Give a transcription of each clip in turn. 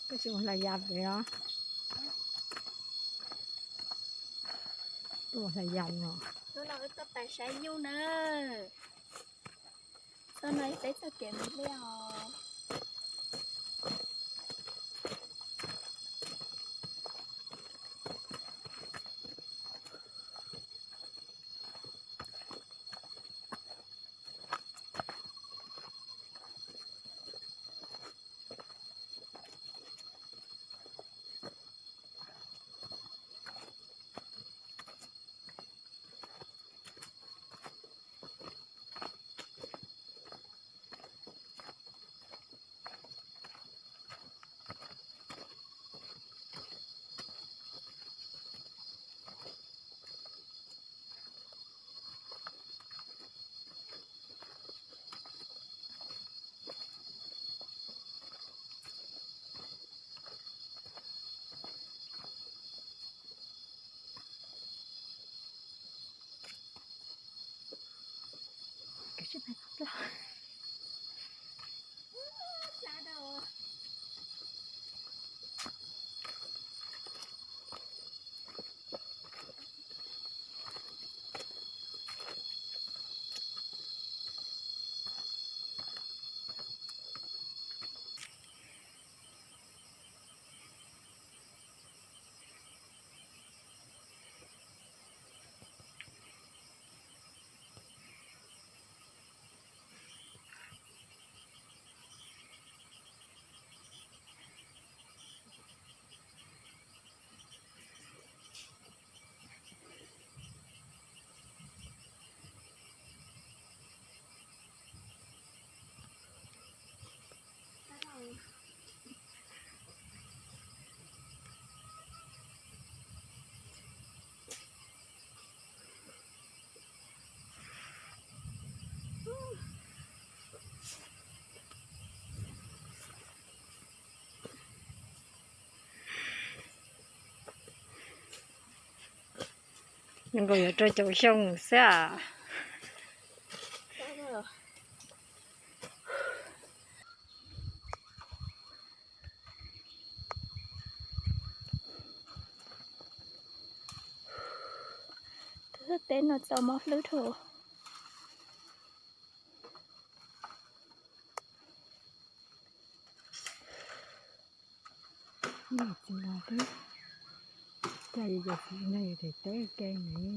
Koj tsis mus hlais yas pem no? Tuaj hlais yas no. Hnub no wb tuaj pais saib nyuj na. Txoj no peb txoj kev mus liaj os. Nws nkaus yuav rau caum xyoo xwb as. Tus teb no txaus mob hlwb dhau. Txiv los twb, cas yus cov txiv no yus tes teb ke ne.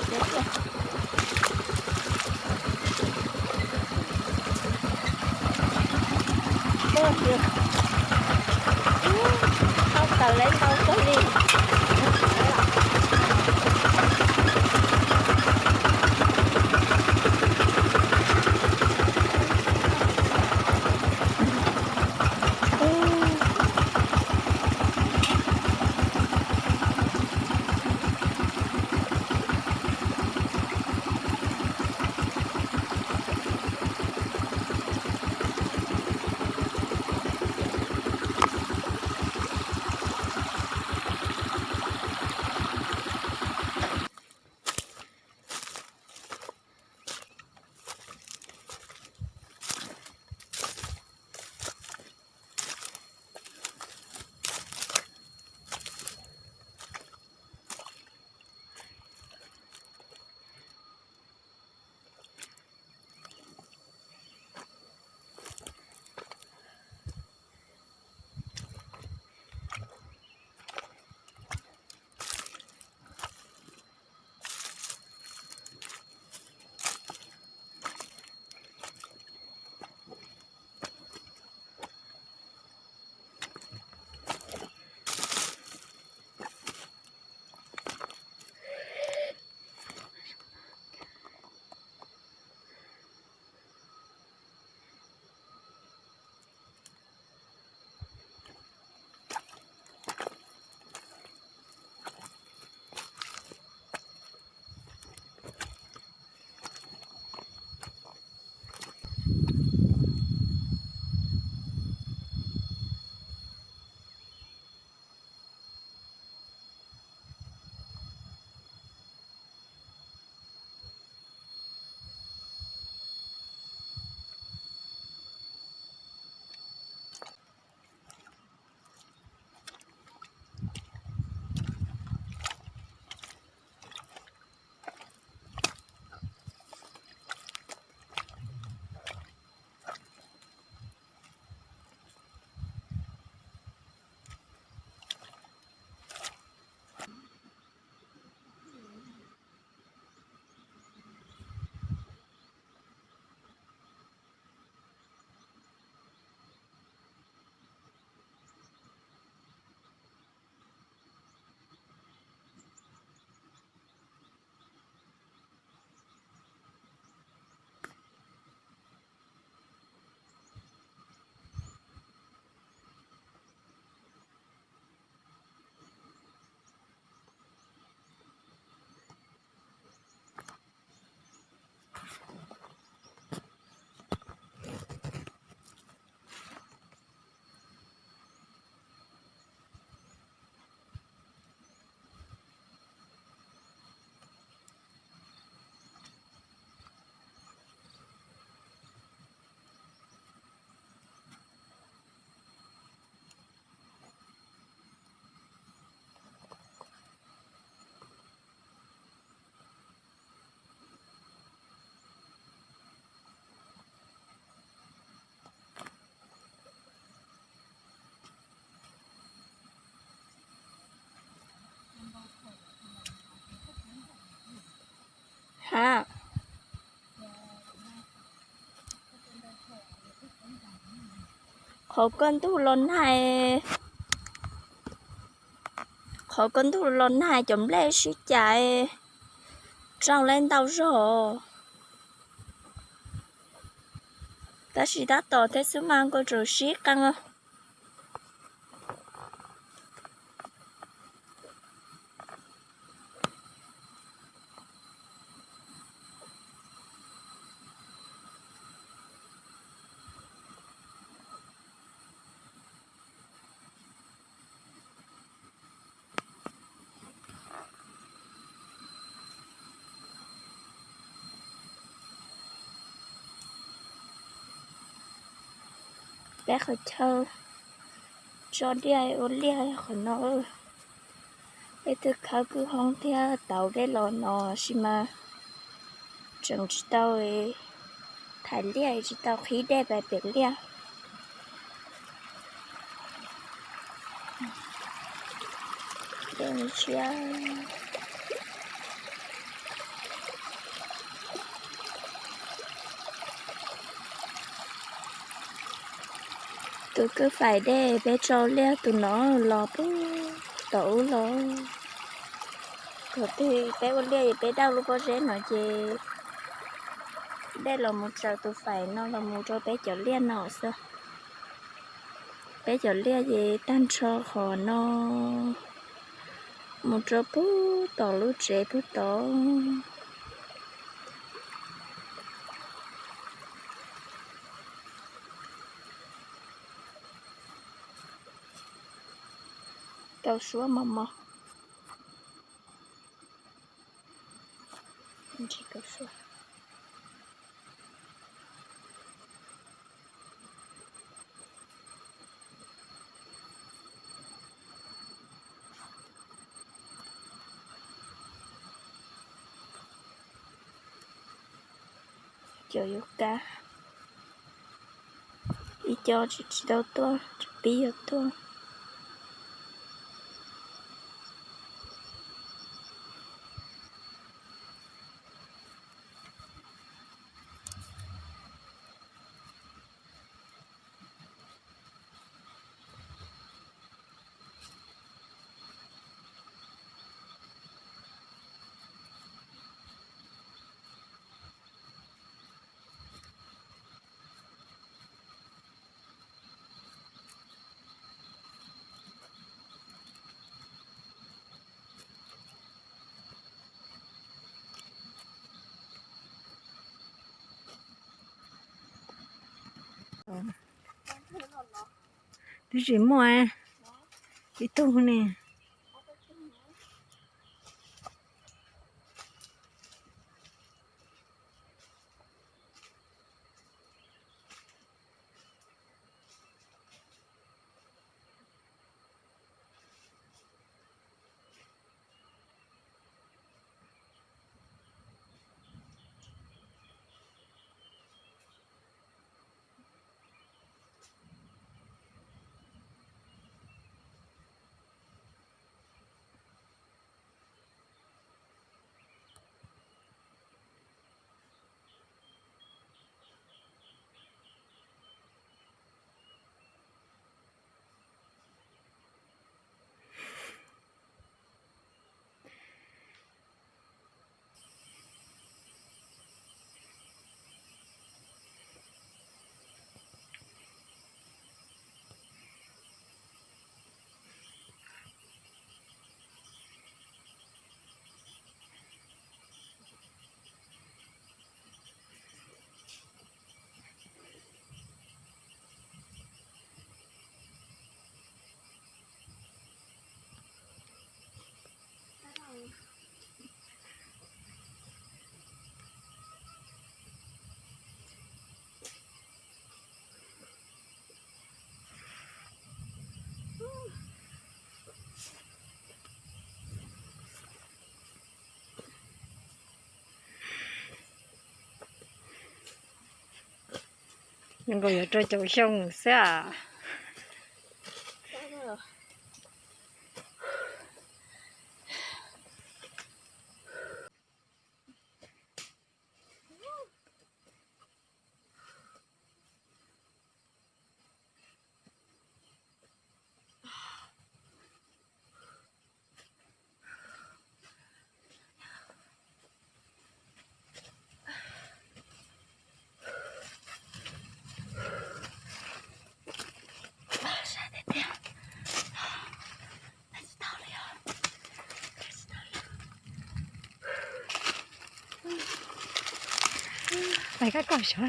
Tuaj, tuaj. Ub, tau taws lawv ntau kawg li. Ha, qhov kaj ntug los nag, qhov kaj ntug los nag cov nplej sib cais raug lawv ntau zog. Tab sis tab tom thiab xwb mas nkauj tseem sib qee. Peb qhov chaw tso diaj ua liaj qhov no. Peb twb khawb kwj hoob thiab tauv dej los no sis mas tseem tsis tau thaiv liaj, tsis tau qhib dej pem pem liaj. Dej ntsia. Tus kwj faim dej peb tso liaj tus no los puag tom ub los. Thaum twg peb ua liaj es peb daj lub pob zeb no ces dej los mus tsaws tus faim no los mus rau peb cov liaj no xwb. Peb cov liaj ces tag nrho qhov no mus rau puag tom lub tsev puag tod. Rau suab mos mos. Cov yuav kab, ib co tsis tau tuaj, tsis pib yuav tuaj. Twb tsis muaj ib tug ne. Nws nkaus yuav rau caum xyoo xwb as. Pais kab koj sav.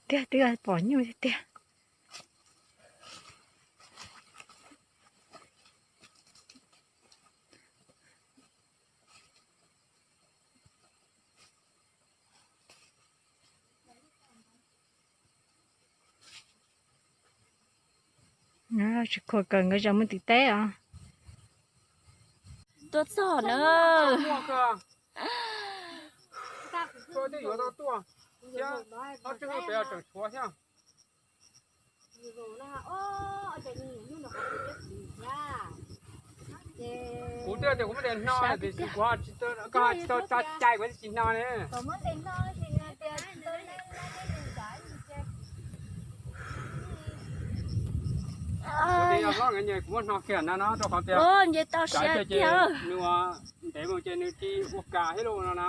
Tiag, twb pom nyuj tiag. Tsis khuam kawg, nkawd zam mus tim teb os. Tuaj txog na. Kuv Twb tias kuv muab ntes hno tiam sis kuv tsis tau, koj tsis tau tso cai kuv tsis hno ne. Kuv tias yog hlob nkawd nyiam kuv muab hno kiag no no rau qhov tias nce toj siab tiag, nws ua ntev mus ces nws tsis ua kam thiab los no na.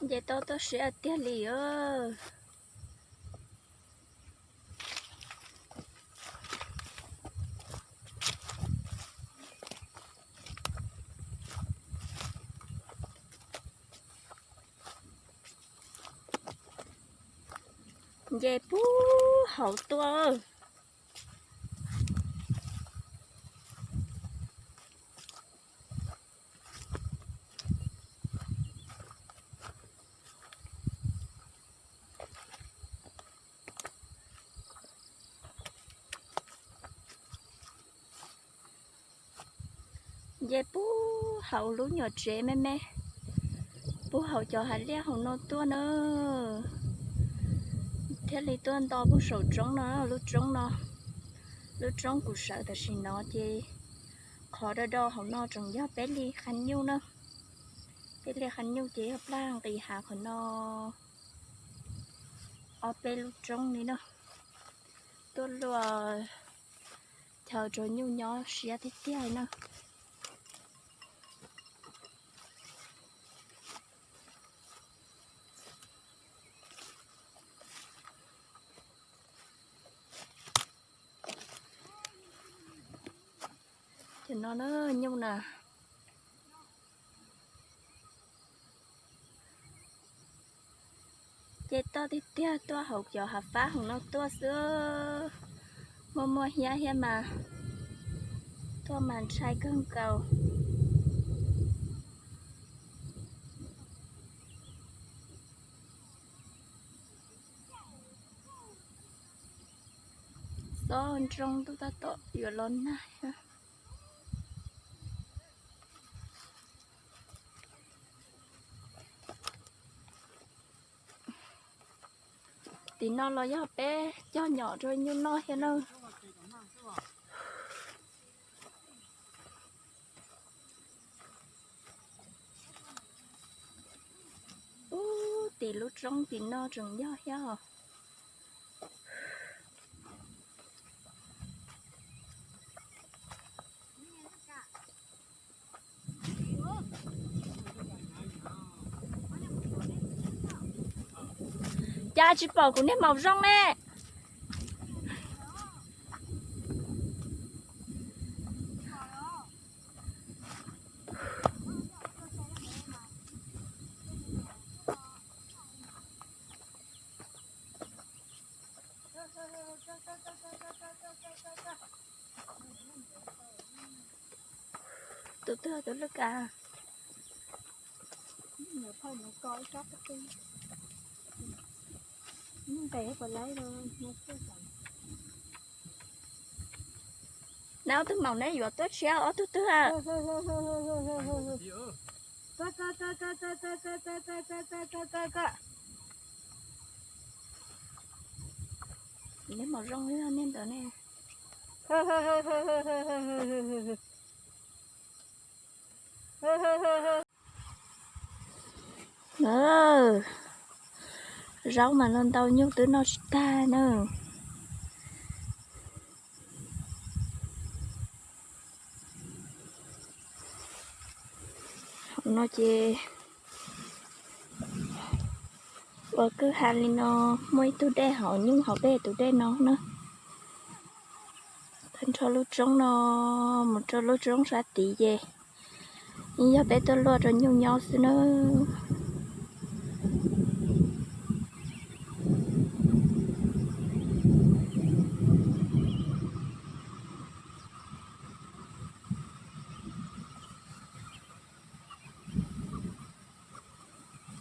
Nce toj toj siab tiag li os. Nce puag hauv tuaj. Nce puag hauv lub nyuam tsev me me, puag hauv cov hav liaj hauv no tuaj na, thiaj li tuaj nto puag saum roob no, lub roob no, lub roob kuv sawv tam sim no ces qhov do do hauv no tseem yog peb li qab nyuj na. Peb li qab nyuj ces yog plaj nqis hav qhov no ob peb lub roob li na. Tuaj luaj chaw rau nyuj nyob siab tiag tiag na. Cov no na, nyuj na. Ces toj tiag tiag tuaj hauv cov hav fab hauv no tuaj xwb. Muaj muaj hiab thiab mas tuaj mas ntshai kawg nkaus. Xob nroo ntuj tab tom yuav los nag. Tim no los yog peb cog nyom rau nyuj noj thiab na. Ub, tim lub roob tim no tseem yog thiab os. Cas tsis pom kuv niag maum zoo ne? Tus twg tus lwj kav? Neb ob tug maum neb yuav tuaj tshiab ob tug twg? Neb maum zoo li niag ntawd ne. Zaub mas no ntau nyuj twb noj tsis tag na. Hauv no ces ua kwj ha li no, muaj ib tug dej hauv, nyuj hauv dej tus dej no na. Tag nrho lub roob no mus rau lub roob sab tid ces yeej yog peb tuaj luaj rau nyuj nyob xwb na.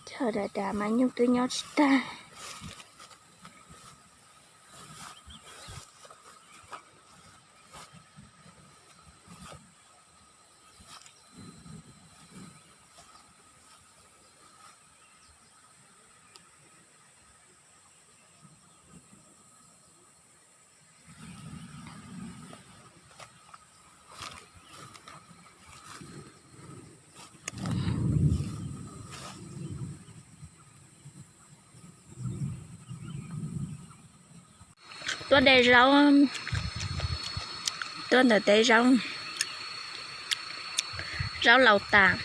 Chaw dav dav mas nyuj twb nyob tsis tag. Tuaj de zaub, tuaj ntawm tej zaub, zaub laus tas.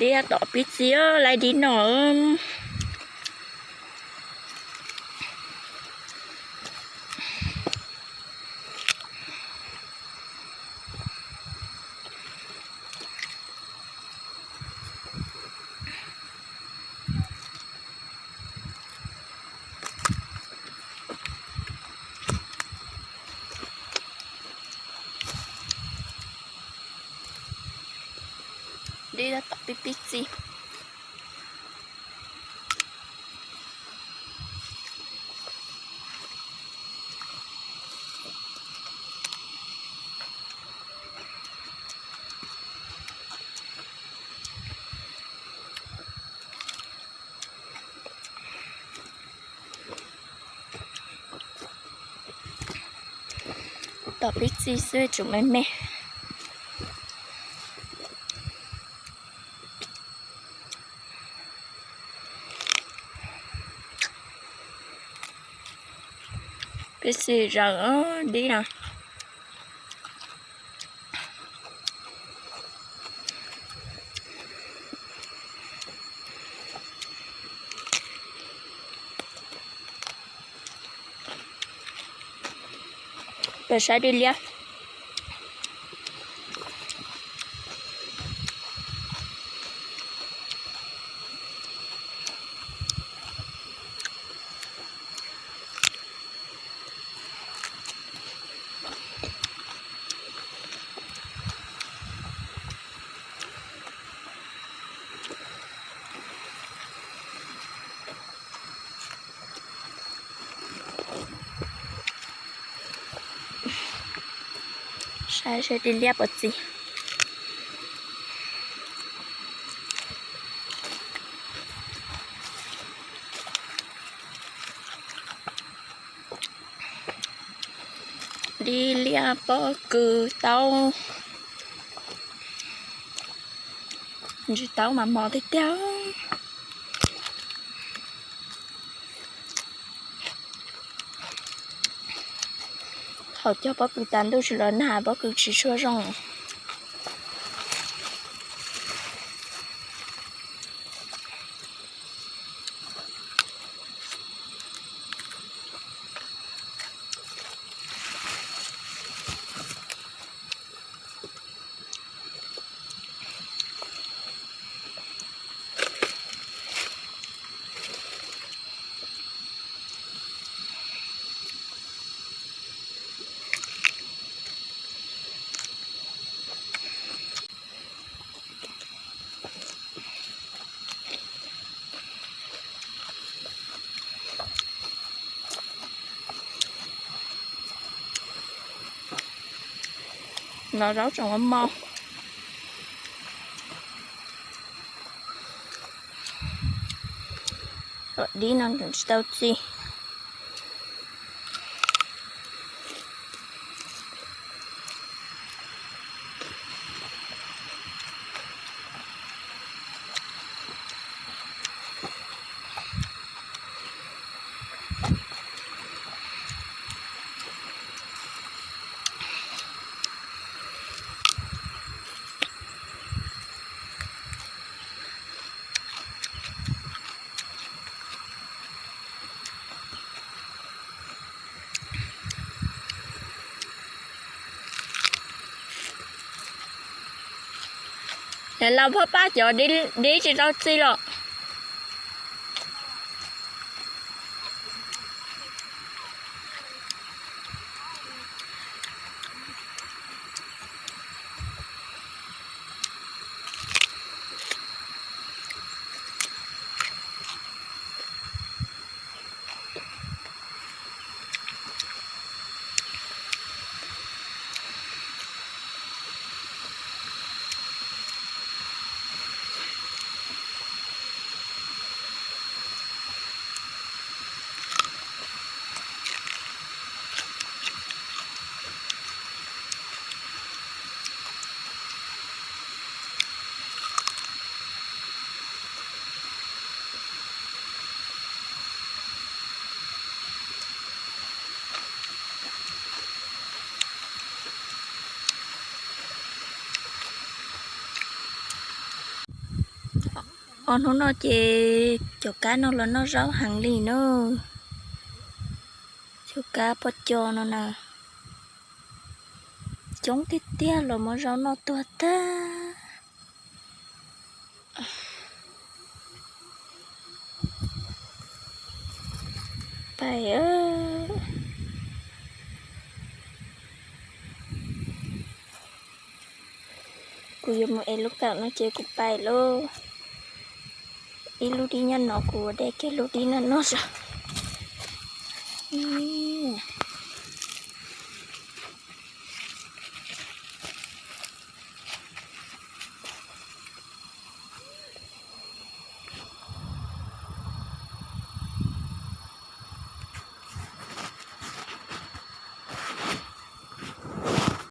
Dib tom pib txi, lawv dib no. Dib tom pib pib txi. Tom pib txi xwb tseem me me. Pib txi zaws dib no. Peb saib dib liab. Saib seb dib liab puas txi. Dib liab pob kws taub, ntsis taub mas mos tiag tiag. Thaum cog pob kws tas ntuj tsis los nag pob kws tsis tshua zoo. Los zaub tseem mos mos. Dib no tseem tsis tau txi. Los phoj pab cov dib tsis tau txi los. Ob hnub no ces cov kab no los noj zaub heev li na. Cov kab poj co no na, coob tiag tiag los muab zaub noj tuag tag. Pais, kuv yuav mus ev lub kawm no ces kuv pais lauj. Ib lub dib nyob no, kuv de kiag lub dib no noj saib.